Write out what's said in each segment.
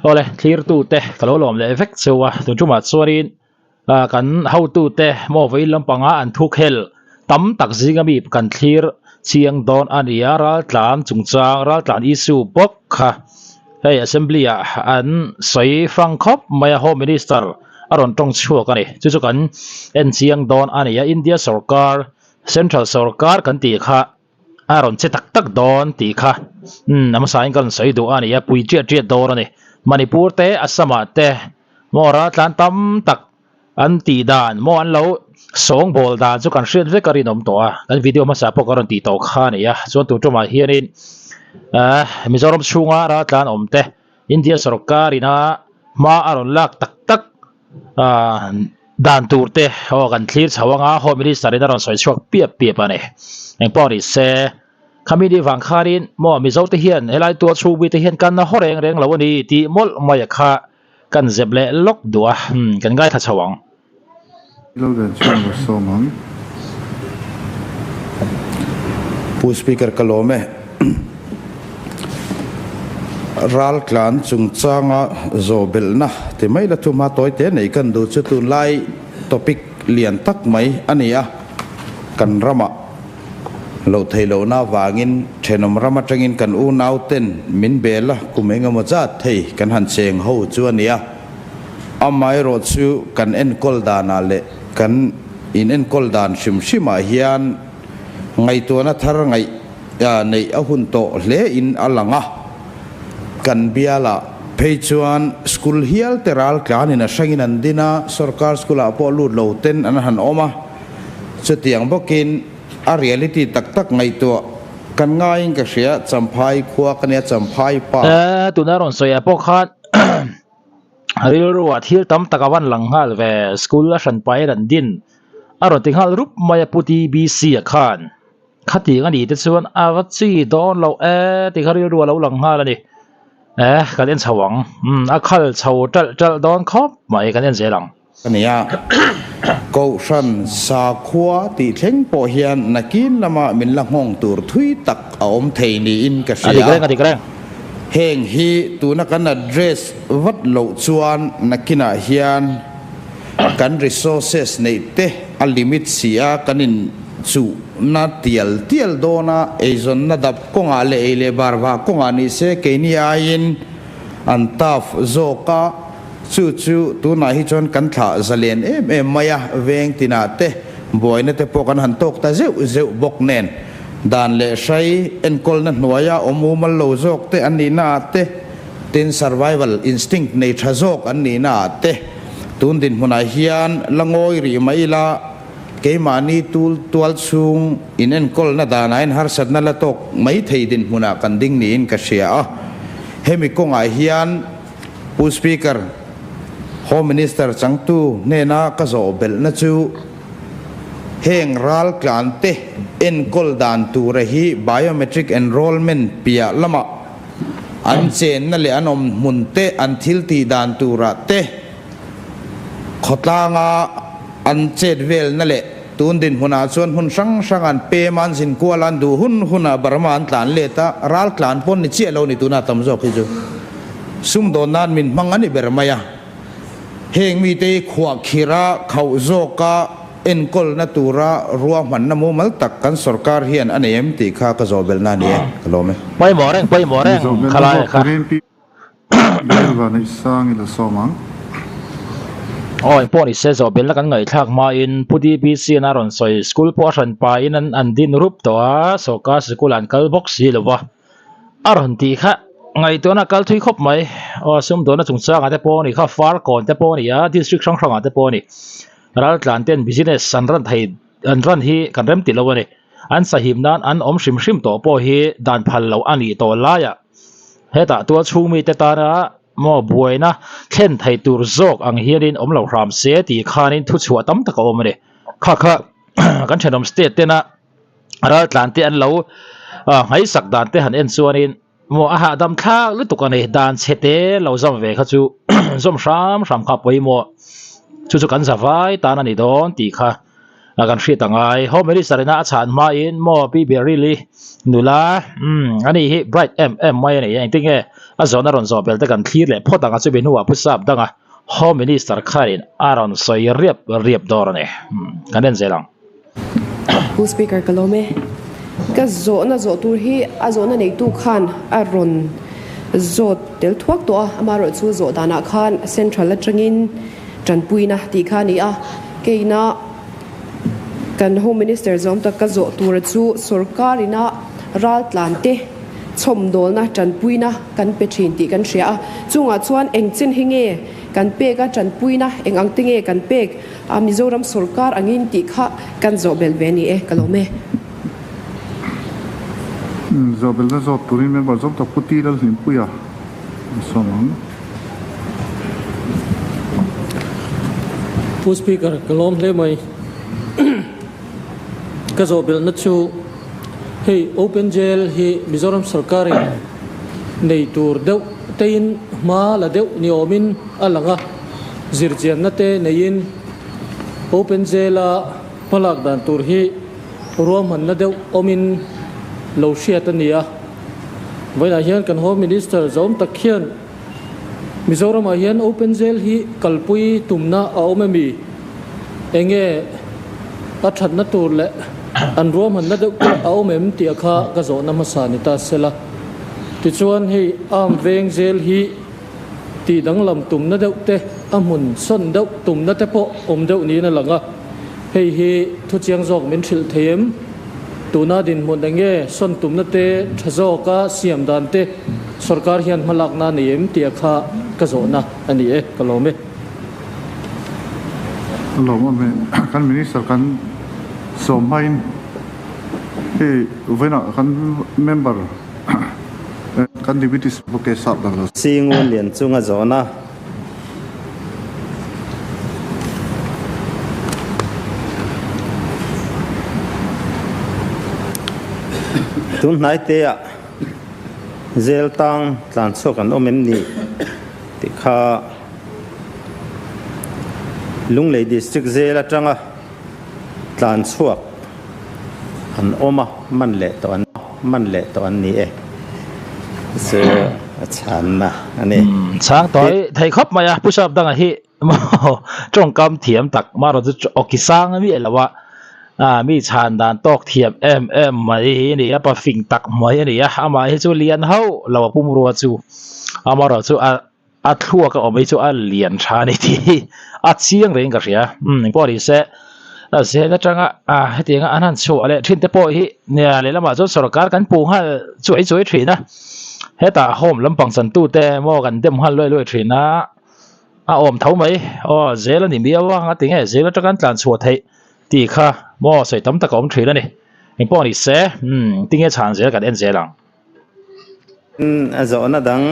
Awle thlirtute ka lo lawm leh vek cheu a, tun tumah chuanin ah kan hotute maw vawiin lampanga an thu khel tam tak zinga mi kan thlir chiang dawn a ni a, raltlan chungchang raltlan issue bawk kha hei assembly ah an sawi fang khawp mai a, home minister a rawn tawng chhuak a ni, chu chu kan en chiang dawn a ni a, India sorkar central sorkar kan tih kha. A rawn che tak tak dawn tih kha umm a hmasa in ka rawn sawi duh a ni a, pui chiat chiat dawn a ni. Manipur te Assam ah te maw raltlan tam tak an tih dan maw an lo sawng bawl dan chu kan hriat vek a rinawm tawh a, kan video hmasa pawh ka rawn tih tawh kha a ni a, chuan tun tumah hianin ahh Mizoram chhunga raltlan awm te India sorkar ina hma a rawn lak tak tak ah dan tur te aw kan thlir chho anga home minister in a rawn sawi chhuak piap piap a ni engpawh ni se khami ni vang khanin maw mizo te hian helai tual chhung mi te hian kan na haw reng reng lo a ni tih mawlh mai a kha kan zep leh lawk duh a umm kan ngaithla chho ang. Pu Speaker ka lawm e. Raltlan chungchanga zawhbelhna ti mai la thu hma tawi te nei kan duh chu tunlai topic lian tak mai a ni a, kan ramah loh theih lohna avangin thenawm ram atangin kan unau ten min bel a, kum engemaw zat thei kan han cheng ho chu a ni a. Amaherawh chu kan enkawl danah leh kan in enkawl dan hrim hrimah hian ngaihtuahna thar ngaih neih a hun tawh hle in a lang a. Kan bialah phei chuan school hial te ral tlanin a hrangin an din a, sorkar school ah pawh lut lo ten an han awm a. Chutiang bawkin a reality tak tak ngaihtuah kan ngaiin ka hria, Champhai khua ka nia, Champhai pa. Tuna rawn sawi ah pawh khan Rilru ah thil tam tak a van lang nghal ve, school a hran pahin an din a rawn ti nghal rup mai a Pu TBC a khan. Khatiang a nih te chuan a va chi dawn loh e tih kha rilru a lo lang nghal a ni. E kan en chho ang, umm a khal chho ṭalh ṭalh dawn khawp mai kan en zel ang. A ni a, Kohhran sakhua tih thleng pawh hian nakin lama min la nghawng tur thui tak a awm thei niin ka hria. Heng hi tuna kan address vat loh chuan nakinah hian kan resources neih te a limit si a, kan in chuhna tial tial dawn a, eizawnna dap kawngah leh ei leh bar vah kawngah ni se keini aiin an tough zawk a. Chu chu tunah hi chuan kan thlah zalen em em mai a, veng tinah te buaina te pawh kan han tawk ta zeuh zeuh bawk nen, dan leh hrai enkawlna hnuaia awm umal lo zawk te an nihna ah te, tin survival instinct nei tha zawk an nihna ah te, tun dinhmunah hian la ngawi rih mai ila, keimahni tul tual chhung in enkawlna danah in harsatna la tawk mai thei dinhmunah kan ding niin ka hria a, hemi kawngah hian. Pu Speaker, Home Minister changtu hnena ka zawh belhna chu heng raltlan te enkawl dan tura hi biometric enrollment piah lamah an chenna leh an awm hmun te an thil tih dan turah te khawtlanga an chet velna leh tun dinhmunah chuan hmun hrang hrang an pem a an zin kual a an duh hun hunah Burma an tlan let a raltlan pawn ni chiah lo ni tuna tam zawk hi chu. Sumdawn nan min hmang a ni ber mai a, heng mite hi khuahkhira khauh zawka enkawlna tura ruahmanna mumal tak kan sorkar hian a nei em tih kha ka zawh belhna a ni e, ka lawm e. Pawimawh reng, pawimawh reng, khalai kha. Aw engpawh ni se zawh belhna kan ngaihthlak hmain Pu DBC-in a rawn sawi school pawh a hran pahin an din rup tawh a, sorkar sikul an kal bawk si lo va. A rawn tih kha ngaihtuahna a kal thui khawp mai. Aw sumdawnna chungchangah te pawh a ni kha, Farkawn te pawh a ni a, district hrang hrangah te pawh a ni. Raltlan ten business an run thei an run hi kan rem ti lo a ni. An sahim nan an awm hrim hrim tawh pawh hi dan phal loh a nih tawh laiah hetah tual chhung mite tana maw buaina thlen thei tur zawk ang hianin awm lo hram se tih khanin thuchhuah tam tak a awm a ni. Kha kha kan thenawm state tena Raltlan te an lo nghaisak dan te han en chuanin maw a hahdam thlak lutuk a ni dan chhe te lo zawm ve kha chu zawm hram hram kha pawimawh chu chu kan zavai tan a ni dawn tih kha. Kan hriat a ngai. Home Minister ina a chhan hmain maw Pi Beryl-i nula umm ani hi bright em em mai a ni a, engtin nge a zawhna rawn zawh belh te kan thlir leh phawt ang a, chumi hnuah Pu Sap danga Home Minister khanin a rawn sawi riap riap dawr a ni. Umm kan en zel ang. Pu Speaker ka lawm e. Ka zawhna zawh tur hi a zawhna neitu khan a rawn zawt tel thuak tawh a, amaherawh chu zawh danah khan Central atangin tanpuina tih kha a ni a, keina kan Home Minister zawm tak ka zawh tura chu sorkar ina raltlan te chhawmdawlna tanpuina kan pe thin tih kan hria a, chungah chuan eng chin hi nge kan pek a, tanpuina eng ang te nge kan pek a, Mizoram sorkar angin tih kha kan zawh belh ve a ni e, ka lawm e. Zawh belhna zawt turin member zawm tak Pu Ti Lalhlimpuia a sawm ang. Pu Speaker, ka lawm hle mai. Ka zawh belhna chu hei Open Jail hi Mizoram sorkarin nei tur deuh tein hma la deuh ni awmin a lang a, zirchianna te neiin Open Jail-a hmalak dan tur hi ruahmanna deuh awmin lo hriat a ni a. Vawiinah hian kan Home Minister zawm tak hian Mizoramah hian Open Jail hi kalpui tumna a awm emi? Enge a thatna tur leh an ruahmanna deuh te a awm em tih a kha ka zawhna hmasa ni ta sela. Tichuan hei Arm Veng Jail hi tih danglam tumna deuh te, a hmun sawn deuh tumna te pawh awm deuh niin a lang a. Hei hi thu chiang zawk min hrilh thei em? Tuna dinhmun eng nge sawn tumna te tha zawka siam dan te sorkar hian hmalakna a nei em tih kha ka zawhna a ni e, ka lawm e. Ka lawm awm e. Kan Minister kan sawm hmain hei vawiinah kan member kan Deputy Speaker sap dan lo. Singun lian chunga zawhna. Tun hnai te ah zel tang tlan chhuak an awm em ni tih kha Lunglei District zel atanga tlan chhuak an awm a, man leh tawh an man leh tawh an ni e. Chu a chhanna a ni. Chhang tawi thei khawp mai a, Pu Sap danga hi maw tawngkam thiam tak marawh chu awki sang a miah lo a, ah mi chhan dan tawk thiam em em mai hi a ni a, pa fing tak mai a ni a, amah hi chu lian hauh lo a pumrua chu amarawh chu a A thluak a awm hi chu a lian tha a ni tih hi a chiang reng ka hria. Umm engpawh ni se zen atanga hetianga an han chhuah leh thin te pawh hi nia lehlamah chuan sorkar kan pu nghal chuai chuai thin a. Hetah home lampang chantu te maw kan dem nghal luai luai thin a, a awm tho mai. Aw zel a ni miau a, ngati nge zel atanga an tlan chhuah theih tih kha maw sawi tam tak a awm thin a ni. Engpawh ni se umm tinge chhan zel kan en zel ang. A zawhna dang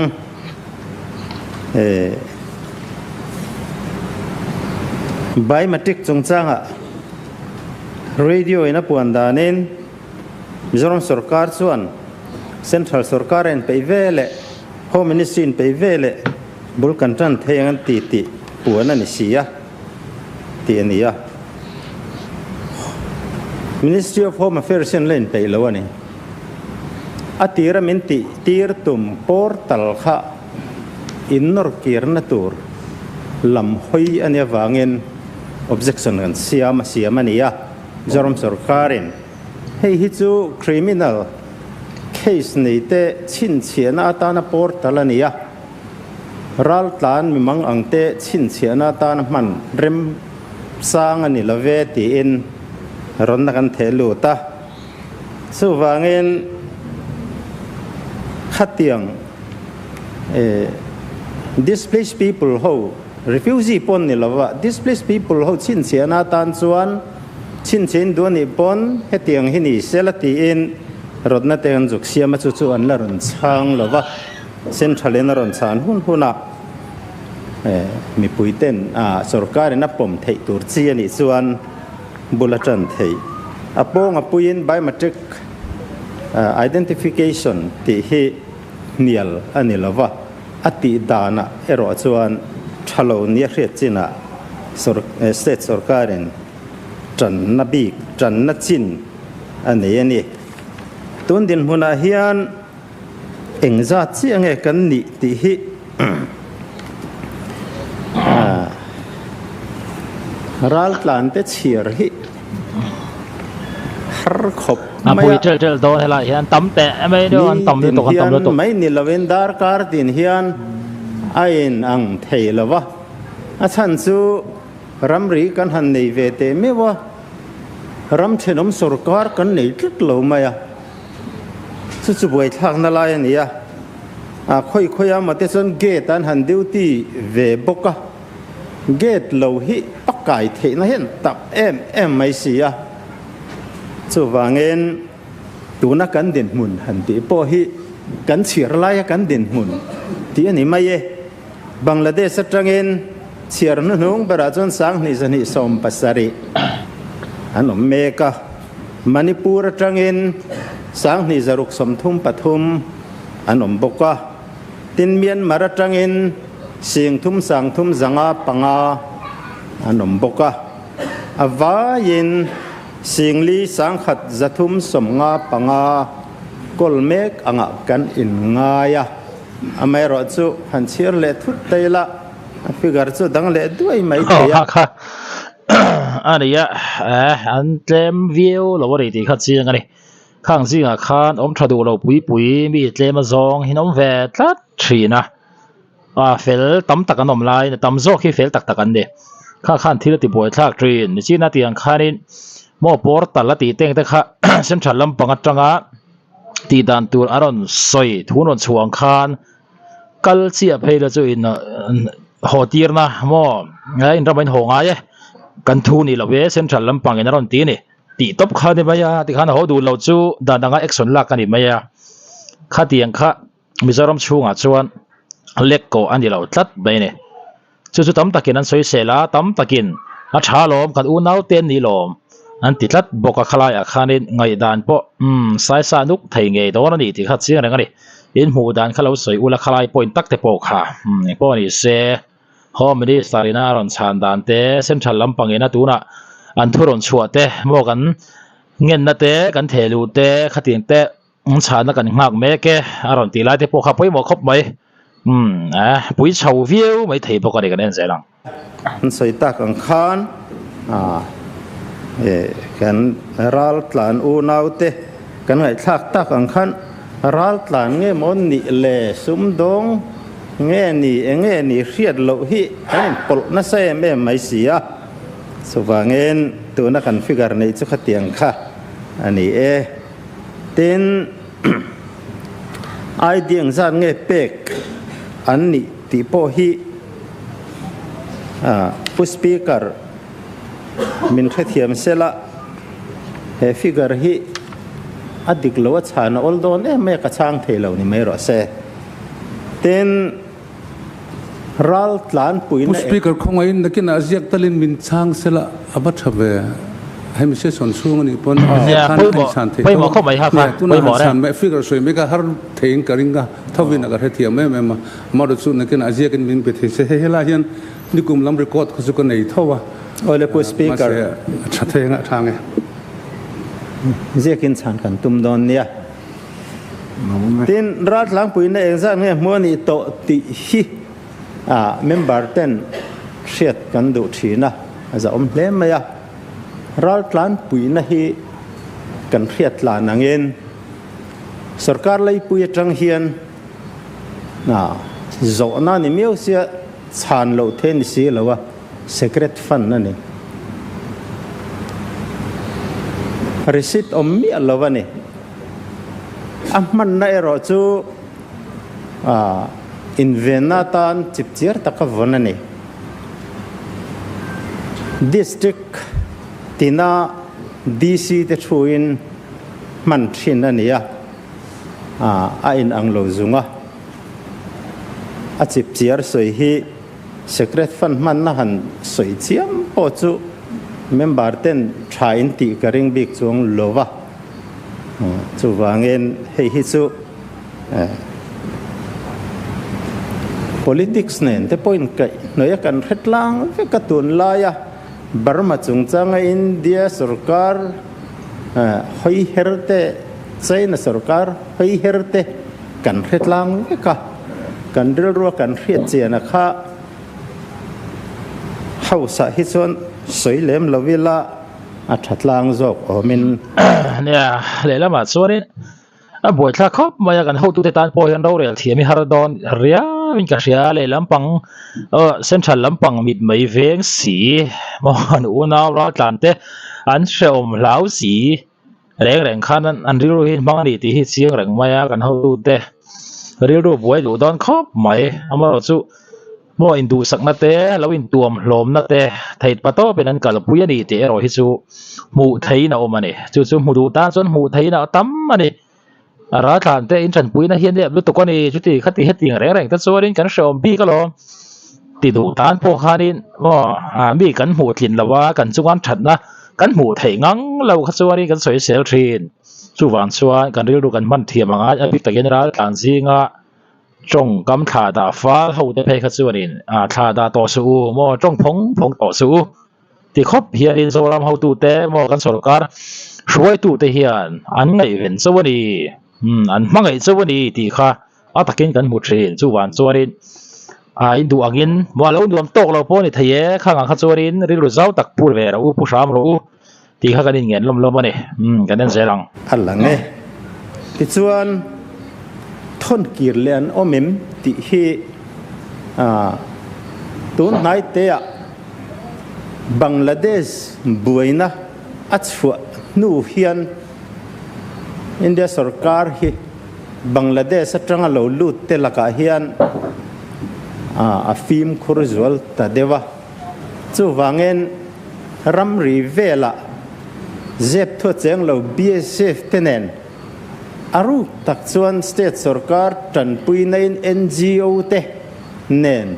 Biometric chungchangah Radio in a puan danin Mizoram sorkar chuan Central sorkar a inpeih ve leh Home Ministry inpeih ve leh bul kan tan thei ang an ti tih puan a ni si a tih a ni a. Ministry of Home Affairs hian la inpeih lo a ni. A tira min tih tir tum portal kha innawr kirna tur lam hawi a nih avangin objection kan siam a siam a ni a, Mizoram sorkarin hei hi chu criminal case nei te chhinchhiahna atana portal a ni a, raltlan mimang ang te chhinchhiahna atana hman rem sang a ni love tiin rawnna kan theh lut a. Chuvangin khatiang displaced people ho, refugee pawn ni lova, displaced people ho chhinchhiahna atan chuan chhinchhiahin duh a nih pawn hetiang hi ni sela tiin rawtna te an zuk siam a, chu chu an la rawn chhang lova, central in a rawn chhan hun hunah mipui ten sorkarin a pawm theih tur chi a nih chuan bul a tan theih. A pawng a puiin biometric identification tih hi hnial a ni lo va, a tih danah erawh chuan tha lo nia hriat chinah state sorkarin Tanna bik, tanna chin a nei a ni. Tun dinhmunah hian engzat chiah nge kan nih tih hi raltlante chhiar hi har khawp mai a. A pui ṭelh ṭelh dawn helaiah hian tam teh mai deuh an tam lutuk an tam lutuk. Nitin hian mai ni lovin darkar tin hian a inang thei lo va, a chhan chu Ramri kan han nei ve teh meuh a, ram thenawm sorkar kan nei tlat lo mai a, chu chu buaithlakna lai a ni a, a khawi khawi a mate chuan gate an han duty ve bawk a, gate lo hi a kai theihna hian tak em em mai si a, chuvangin tuna kan dinhmun han tih pawh hi kan chhiar laia kan dinhmun tih a ni mai e. Bangladesh atangin chhiar hnuhnung berah chuan 2270 an awm mek a, Manipur atangin 2633 an awm bawk a, tin Myanmar atangin 3305 an awm bawk a, a vaiin 4195 kawl mek angah kan inngai a. Amaherawh chu han chhiar leh thut ta ila, a figure chu dang leh duai mai thei a. Kha kha a nia, an tlem viau lo a ri tih kha chiang a ni. Khang zingah khan awm tha duh lo pui pui mi tlem azawng hi an awm ve tlat thin a, a fel tam tak an awm laiin a tam zawk hi fel tak tak an ni. Kha khan thil a ti buai thlak thin, nichina tiang khanin maw portal a tih teng te kha central lampang atanga tih dan tur a rawn sawi thu an rawn chhuah ang khan kal chiah phei la chu in haw tirna maw in ramah in haw ngai e kan thu ni lo e central lampang in a rawn ti a ni tih tawp kha a ni mai a tikhan a haw duh lo chu dan anga action lak a ni mai a khatiang kha. Mizoram chhungah chuan lek kawh a ni lo tlat mai a ni. Chu chu tam takin an sawisel a, tam takin a tha lawm, kan unau te an ni lawm an ti tlat bawk a, khalaiah khanin ngaihdan pawh umm saisa nuk thei ngei dawn a ni tih kha chiang reng a ni. In hmuh dan kha lo sawi ula khalai point tak te pawh kha umm engpawh a ni se Home Minister ina a rawn chhan dan te, Central lampang ina tunah an thu rawn chhuah te maw kan ngenna te kan theh luh te khatiang te An chhahna kan nghak mek e, a rawn tih lai te pawh kha pawimawh khawp mai. Umm, eh, pui chho viau mai thei bawk a ni kan en zel ang. An sawi tak ang khan ah eh kan raltlan unaute kan ngaihthlak tak ang khan raltlan nge maw nih le sumdawng nge ni eng nge ni hriat loh hi kan inpawlh nasa em em mai si a, chuvangin tuna kan figure neih chu khatiang kha a ni e. Tin, ID engzat nge pek an nih tih pawh hi Pu Speaker min hrethiam sela, he figure hi a dik lo a chhan a awl dawn em mai a, ka chhang thei lo ni mai rawh se. Tin, ral tlanpuina Pu Speaker khawngaihin nakinah ziak talin min chhang sela a va tha ve. Hemi session chhung anih pawn a ziak khan a inchhan theih tho a. Nia tunah han chhan mai figure sawi mai kha har theiin ka ring a, thovin a ka hrethiam em em a. Amaherawhchu chu nakinah ziakin min pe thei se. Hei helai hian nikum lam record kha chu ka nei tho a. Awle Pu Speaker. Mahse a tha thei anga a tha nge. Ziakin chhan kan tum dawn nia. Tin, raltlangpuina engzat nge hmuh a nih tawh tih hi member ten hriat kan duh thin a, a zahawm hle mai a. Raltlanpuina hi kan hriat tlan angin sorkar leipui atang hian zawhna ni miau sia chhan loh the ni si lo a, secret fund a ni. Receipt awm miah lo a ni. A hmanna erawh chu invenna atan chipchiar taka vawn a ni. District tina DC te thuin hman thin a ni a, a inang lo zung a. A chipchiar sawi hi Secret Fund hmanna han sawi chiam pawh chu member ten tha in tih ka ring bik chuang lo va. Chuvangin hei hi chu politics nen te pawhin kaih hnawih a kan hre tlang vek a tunlaia. Burma chungchanga India sorkar hawi her te, China sorkar hawi her te kan hre tlang vek a, kan rilrua kan hriat chian a kha House ah hi chuan sawi lem lo ila a tha tlang zawk awmin. Nia, lehlamah chuanin A buaithlak khawp mai a, kan hotute tan pawh hian rorel thiam hi har dawn riauin ka hria a, lehlam pang central lampang mit mai veng si maw an unau raltlan te an hrehawm hlau si reng reng khan an rilru hi hmang a ni tih hi chiang reng mai a, kan hotute rilru buai duh dawn khawp mai amaherawhchu. Maw induhsakna te, lo intuam hlawmna te theih pa tawpin an kalpui a ni tih erawh hi chu hmuh theihin a awm a ni. Chu chu hmu duh tan chuan hmuh theihin a tam a ni. A raltlan te inthanpuina hi a nep lutuk a ni. Chuti khati hetiang reng reng te chuanin kan hrehawm bik alawm. Ti duh tan pawh khanin maw mi kan hmuh tlin lo a, kan chunga thatna kan hmuh theih ngang lo kha chuanin kan sawi sel thin. Chuvang chuan kan rilru kan hman thiam ang a, a bik takin raltlan zinga Tawngkam thla dah fal ho te phei kha chuanin ah thla dah tawh suh u maw tawng phawng phawng tawh suh u ti khawp hianin Zoram hotute maw kan sorkar hruaitute hian an ngaihven chauh a ni umm an hmangaih chauh a ni tih kha a takin kan hmu thin chuvang chuanin ah in duh angin maw a lo nuam tawk lo pawh a ni thei e khang ang kha chuanin rilru zau tak pu ve rawh u pu hram rawh u tih kha kan inngen lawm lawm a ni. Umm, kan en zel ang. A lang e. Tichuan, thawn kir leh an awm em tih hi tun hnai teah Bangladesh buaina a chhuah hnu hian India sorkar hi Bangladesh atanga lo lut te lakah hian a fimkhur zual ta deuh a. Chuvangin ramri velah zep thua cheng lo BSF te nen a ruk tak chuan state sorkar tanpuinain NGO te nen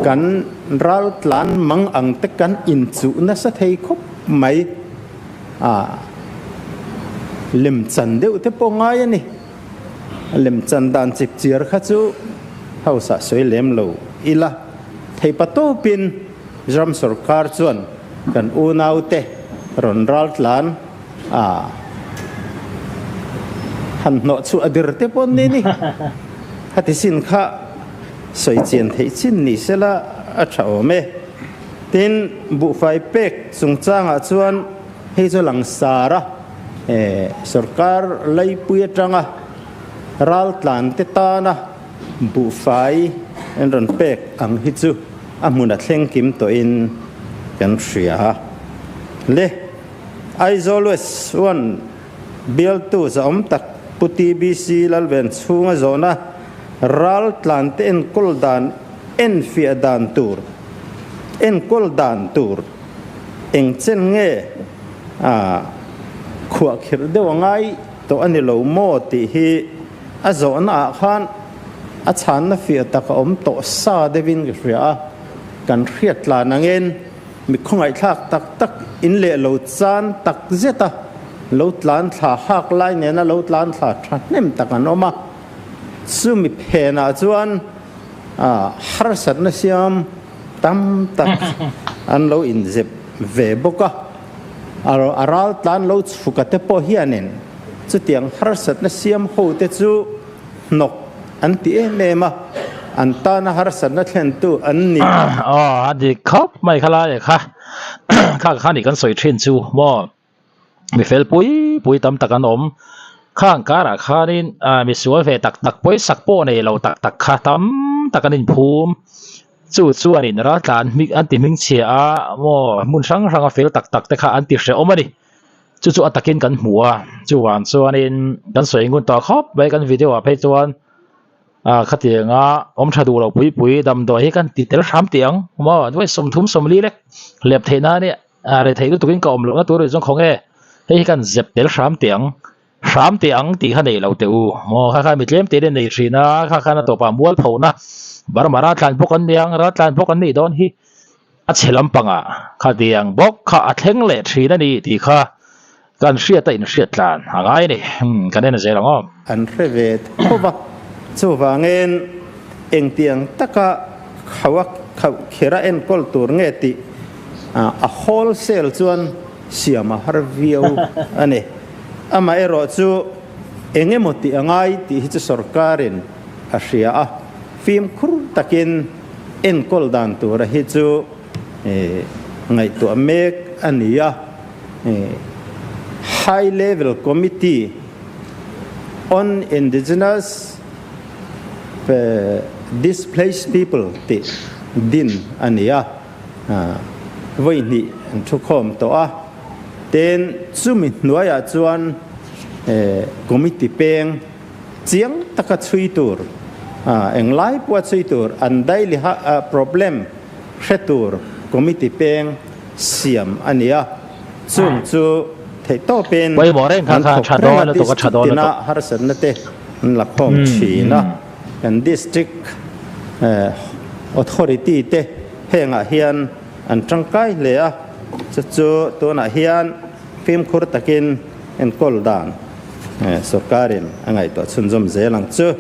kan raltlan mang ang te kan inchuh nasa thei khawp mai a, lemchan deuh te pawh ngai a ni. Lemchan dan chip chiar kha chu House ah sawi lem lo ila theipa tawpin Ram sorkar chuan kan unaute rawn raltlan a han hnawh chhuah a dir te pawh an ni ni. Khati sin kha sawi chian theih chin ni sela a tha awm e. Tin, buhfai pek chungchangah chuan hei chu langsar a sorkar laipui atanga raltlan te tana Buhfai an rawn pek ang hi chu a hmun a thleng kim tawhin kan hria a. Le Aizawl West One bialtu zahawm tak Pu TBC Lalven chhunga zawhna raltlante enkawl dan enfiah dan tur enkawl dan tur eng chen nge a khuahkhirh deuh a ngai tawh a ni lo maw tih hi A zawhna ah khan a chhanna fiah tak a awm tawh sa deuhin ka hria a, kan hriat tlan angin mi khawngaihthlak tak tak in leh lo chan tak zet a, lo tlan thla hak lai nena lo tlan thla thahnem tak an awm a, chumi phenah chuan harsatna siam tam tak an lo inzep ve bawk a, a ral tlan lo chhuka te pawh hianin. Chutiang harsatna siam hote chu hnawk an ti em em a, an tana harsatna thlentu an ni. Aw, a dik khawp mai kha lai kha, kha kha nih kan sawi thin chu maw, mi fel pui pui tam tak an awm, khang karah khanin mi sual ve tak tak pawisak pawh nei lo tak tak kha tam tak an inphum, chu chuanin raltlan hming an ti hmingchhia a maw, hmun hrang hranga fel tak tak te kha an ti hrehawm a ni. Chu chu a takin kan hmu a, chuvang chuanin kan sawi ngun tawh khawp mai kan video ah phei chuan ah khatianga awm tha duh lo pui pui damdawi hi kan ti tel hram tih ang maw nuai 30 40 lek lep theih nan hi ah rei theih lutukin ka awm lohna tur zawng khaw nge hei hi kan zep tel hram tih ang hram tih ang tih kha nei lo teh u maw kha khan mi tlem te in a nei thin a kha khan a tawpah mualpho na Burma raltlan bawk an nia raltlan bawk an nih dawn hi. A chhe lampangah khatiang bawk kha a thleng leh thin a ni tih kha kan hriat a inhriat tlan a ngai a ni. Umm kan en zel ang aw. An hre ve tho va, chuvangin engtiang taka khaua khauh khera enkawl tur nge tih A wholesale chuan siam a har viau a ni. Amaherawhchu eng emaw tih a ngai tih hi chu sorkarin a hria a, fimkhur takin enkawl dan tura hi chu ngaihtuah mek a ni a. High Level Committee on Indigenous Displaced People tih din a ni a. Vawi hnih an thu khawm tawh a, tin chumi hnuaiah chuan committee peng chiang taka chhui tur, englai pawha chhui tur, an daily problem hre tur committee peng siam a ni a, chung chu theihtawpin an thawk reng a, district tina harsatna te an la khawm thin a. Kan District Authority te hengah hian an tangkai hle a, chu chu tunah hian fimkhur takin enkawl dan sorkarin a ngaihtuah chhunzawm zel ang chu.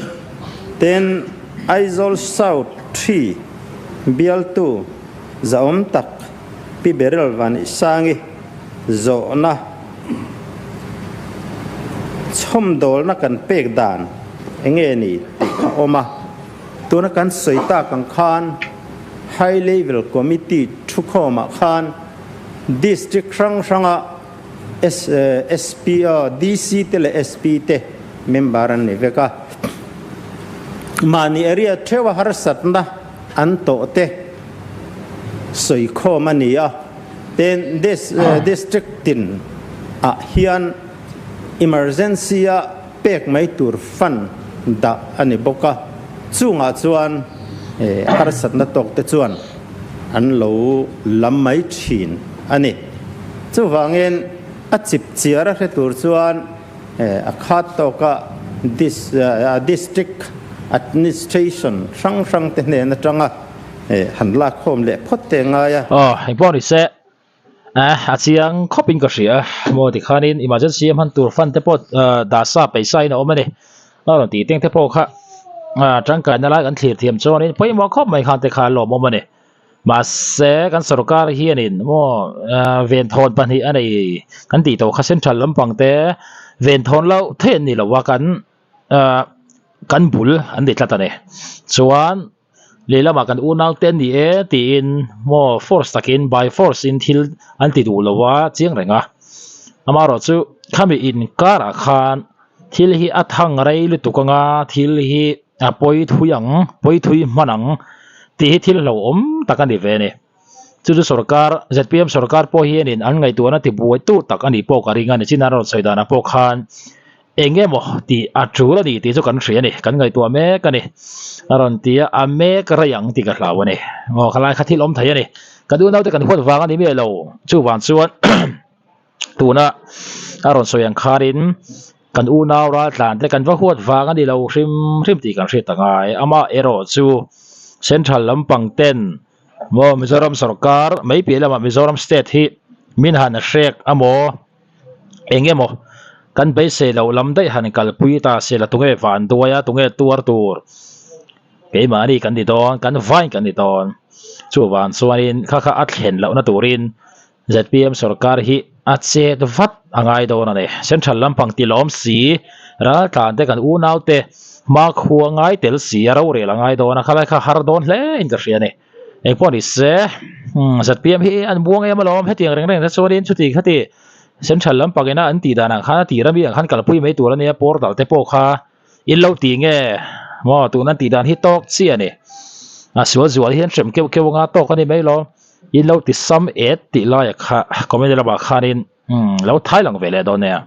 Tin, Aizawl South ṭhi bialtu zahawm tak Pi Beryl Vanihsangi zawhna chhawmdawlna kan pek dan eng nge ni tih a awm a. Tuna kan sawi tak ang khan High Level Committee thukhawmah khan District hrang hranga SP, DC te leh SP te member an ni vek a. Mahni area theuha harsatna an tawh te sawikhawm a ni a. Tin, District tin ah hian emergency a pek mai tur fund dah a ni bawk a, chungah chuan harsatna tawk te chuan an lo lam mai thin a ni. Chuvangin a chip chiar a hre tur chuan a khat tawka District Administration hrang hrang te hnen atanga han lakkhawm leh phawt te ngai a. Aw, engpawh ni se. A chiang khawpin ka hria a, maw tikhanin emergency a hman tur fund te pawh dah sa paisa in a awm a ni. A rawn tih teng te pawh kha tangkaina lai kan thlir thiam chuanin pawimawh khawp mai khan te kha a lawmawm a ni. Mahse kan sorkar hianin maw venthawn pahnih a nei kan tih tawh kha central lampang te venthawn loh theih an ni lo a kan kan bul an ni tlat a ni. Chuan. Lehlamah kan unau te an ni e tiin maw force takin by force in thil an ti duh lo a chiang reng a. Amaherawh chu khami inkarah khan thil hi a thang rei lutuk anga thil hi a pawi thui ang pawi thui hman ang tih hi thil hlauhawm tak a ni ve a ni. Chu chu sorkar zpm sorkar pawh hianin an ngaihtuahna tibuai tu tak a nih pawh ka ring a ni. Chin an rawn sawi danah pawh khan eng emaw tih a tul a ni tih chu kan hria a ni, kan ngaihtuah mek a ni. A rawn ti a, a mek rei ang tih ka hlau a ni. Aw khalai kha thil awm thei a ni. Kan unaute kan huat vang a ni miah lo. Chuvang chuan tuna a rawn sawi ang khanin kan unau raltlan te kan va huat vang a ni lo hrim hrim tih kan hriat angai. Amaherawh chu central lampang ten maw Mizoram sorkar mai piah lamah Mizoram state hi min han hrek a maw eng emaw kan beisei loh lam daih han kalpui ta se la tunge van duai a tunge tuar tur keimahni kan ni dawn kan vain kan ni dawn chuvang chuanin kha kha a thlen lohna turin zpm sorkar hi a chet vat a ngai dawn a ni. Central lampang ti lawm si, raltlan te kan unau te hmakhua ngai tel si a rorel a ngai dawn a, khalai kha har dawn hle in ka hria a ni. Engpawh ni se, zpm hi an buang em alawm, hetiang reng reng te chuanin chuti khati Central lampang ina an tih danah khan a tih rami ang khan kalpui mai tur a nia, portal te pawh kha in lo ti nge maw tun an tih dan hi tawk chiah a ni. A sual zual hian hrem keuh keuh anga tawk a ni mai lo. In lo ti sam et tih laia kha comment lamah khanin lo thai lang ve leh dawn nia.